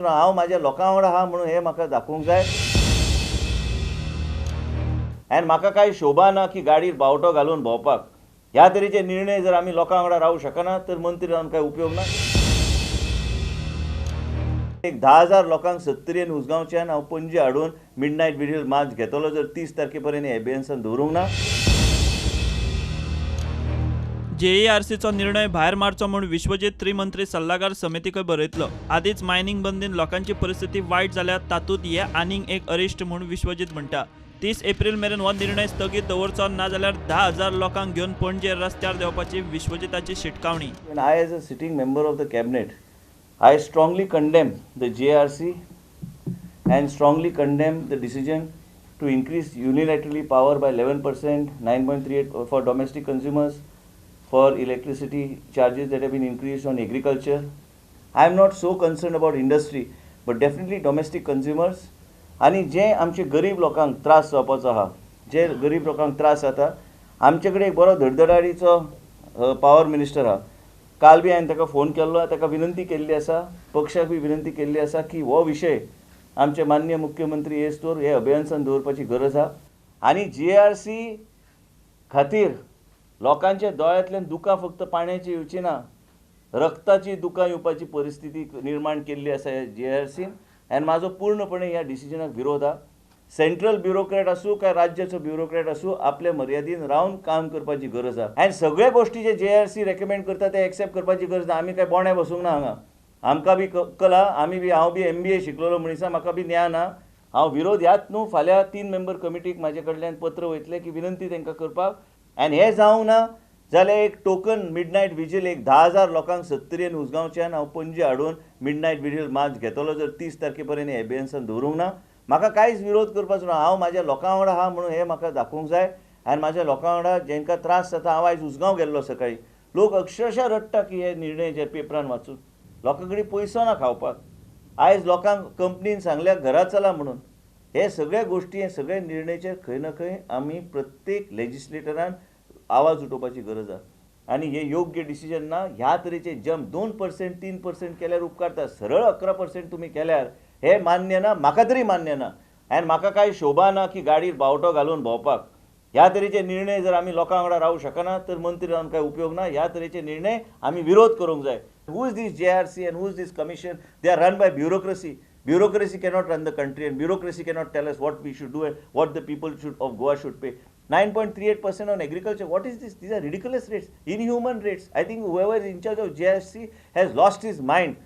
हांव म्हाज्या लोकां वांगडा आहा म्हणून हें म्हाका दाखोवंक जाय. आनी म्हाका कांय शोभा ना की गाडयेर बावटो घालून भोंवपाक. ह्या तरेचे निर्णय जर आमी लोकां वांगडा रावूंक शकना तर मंत्री रावन कांय उपयोग ना. एक 10,000 लोकांक सत्तरी आनी उसगांवच्यान हांव पणजे हाडून मिडनायट व्हिजील मार्च घेतलो जर 30 तारखे पर्यंत एबियन्सान दवरूंक ना. जेईआरसीचो निर्णय भायर मारचो म्हूण विश्वजीत त्रिमंत्री सल्लागार समितीकय बरयतलो. आदींच मायनिंग बंदीन लोकांची परिस्थिती वायट जाल्या, तातूंत हे आनीक एक अरिश्ट म्हूण विश्वजीत म्हणटा. 30 एप्रिल मेरेन हो निर्णय स्थगीत दवरचो ना जाल्यार 10,000 लोकांक घेवन पणजे रस्त्यार देंवपाची विश्वजिताची शिटकावणी. I as a sitting member of the cabinet, I strongly condemn the JRC and strongly condemn the decision to increase unilaterally power by 11%, 9.38 for domestic consumers, for electricity charges that have been increased on agriculture. I am not so concerned about industry, but definitely domestic consumers. आनी जे आमचे गरीब लोकांक त्रास जावपाचो आहा, जे गरीब लोकांक त्रास जाता, आमचे कडेन एक बरो धडधडाडीचो पावर मिनिस्टर आहा. काल बी हांवें ताका फोन केल्लो, ताका विनंती केल्ली आसा, पक्षाक बी विनंती केल्ली आसा की हो विशय आमचे माननीय मुख्यमंत्री येसतोर हे अभियानसान दवरपाची गरज आहा. आनी जीआरसी खातीर लोकांच्या दोळ्यांतल्यान दुकां फक्त पाण्याची येवची ना, रक्ताची दुकां येवपाची परिस्थिती निर्माण केल्ली आसा ह्या जीआरसीन. आनी म्हाजो पूर्णपणे ह्या डिसिजनाक विरोध आहा. सेंट्रल ब्युरोक्रॅट आसूं काय राज्याचो ब्युरोक्रॅट आसूं, आपल्या मर्यादीन रावन काम करपाची गरज आहा. आनी सगळे गोश्टी जे जेआरसी रेकमेंड करता ते एक्सेप्ट करपाची गरज ना. आमी काय बोंडे बसूंक ना हांगा, आमकां बी कला, आमी बी, हांव बी MBA शिकलेलो मनीस, म्हाका बी ज्ञान आहा. हांव विरोध ह्याच न्हू, फाल्यां 3 मेंबर कमिटीक म्हाजे कडल्यान पत्र वयतलें की विनंती तांकां करपाक. आनी हें जावंक ना जाल्यार एक टोकन मिडनायट व्हिजील एक 10,000 लोकांक सत्तरी आनी उसगांवच्यान हांव पणजे हाडून मिडनायट व्हिजील मार्च घेतलो जर 30 तारखे पर्यंत एबियन्सान दवरूंक ना. म्हाका कांयच विरोध करपाचो ना. हांव म्हाज्या लोकां वांगडा आहा म्हणून हें म्हाका दाखोवंक जाय. आनी म्हाज्या लोकां वांगडा जेंकां त्रास जाता, हांव आयज उसगांव गेल्लो सकाळीं, लोक अक्षरशः रडटा की हे निर्णय जे पेपरान वाचून लोकां कडेन पयसो ना खावपाक. आयज लोकांक कंपनीन सांगल्या घरा चला म्हणून. हे सगळ्या गोश्टी, हे सगळे निर्णयाचेर खंय ना खंय आमी प्रत्येक लेजिस्लेटरान आवाज उठोवपाची गरज आहा. आनी हे योग्य डिसिजन ना. ह्या तरेचे जंप 2% 3% केल्यार उपकारता, सरळ 11% तुमी केल्यार हे मान्य ना, म्हाका तरी मान्य ना. आनी म्हाका कांय शोभा ना की गाडयेर बावटो घालून भोंवपाक. ह्या तरेचे निर्णय जर आमी लोकां वांगडा रावूंक शकना तर मंत्री रावन कांय उपयोग ना. ह्या तरेचे निर्णय आमी विरोध करूंक जाय. Who is this JRC and who is this commission? They are run by bureaucracy. Bureaucracy cannot run the country and bureaucracy cannot tell us what we should do and what the people should of Goa should pay. 9.38% on agriculture. What is this? These are ridiculous rates, inhuman rates. I think whoever is in charge of JRC has lost his mind.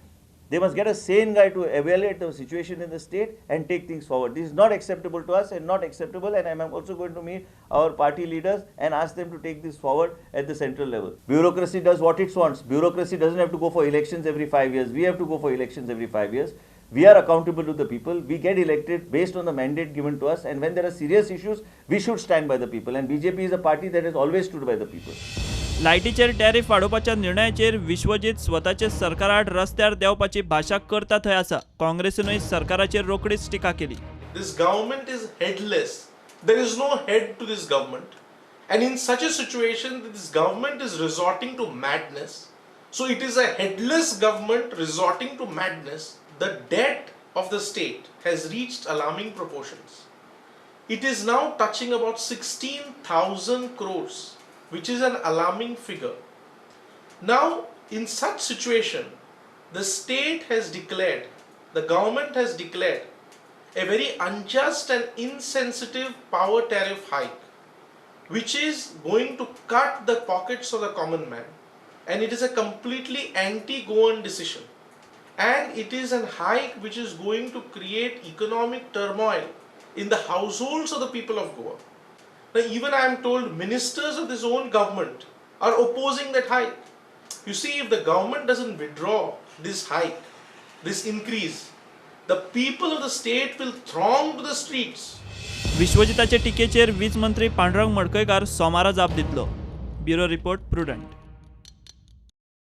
They must get a sane guy to evaluate the situation in the state and take things forward. This is not acceptable to us and not acceptable, and I am also going to meet our party leaders and ask them to take this forward at the central level. Bureaucracy does what it wants. Bureaucracy doesn't have to go for elections every 5 years. We have to go for elections every 5 years. We are accountable to the people. We get elected based on the mandate given to us, and when there are serious issues, we should stand by the people. And BJP is a party that has always stood by the people. लायटीचेर tariff वाडोवपाच्या निर्णयाचेर विश्वजीत स्वताचे सरकाराआड रस्त्यार देंवपाची भाशा करता थंय आसा. काँग्रेसीनूय सरकाराचेर रोखडीच टिका केली. This government is headless. There is no head to this government. And in such a situation, this government is resorting to madness. So it is a headless government resorting to madness. The debt of the state has reached alarming proportions. It is now touching about 16,000 crores, which is an alarming figure. Now, in such situation, the state has declared, the government has declared a very unjust and insensitive power tariff hike, which is going to cut the pockets of the common man. And it is a completely anti-Goan decision. And it is a hike which is going to create economic turmoil in the households of the people of Goa. Now, even I am told ministers of this own government are opposing that hike. You see, if the government doesn't withdraw this hike, this increase, the people of the state will throng to the streets. विश्वजिताचे टिकेचेर वीज मंत्री पांडुरंग मडकयकार सोमारा जाप दितलो. Bureau report, Prudent.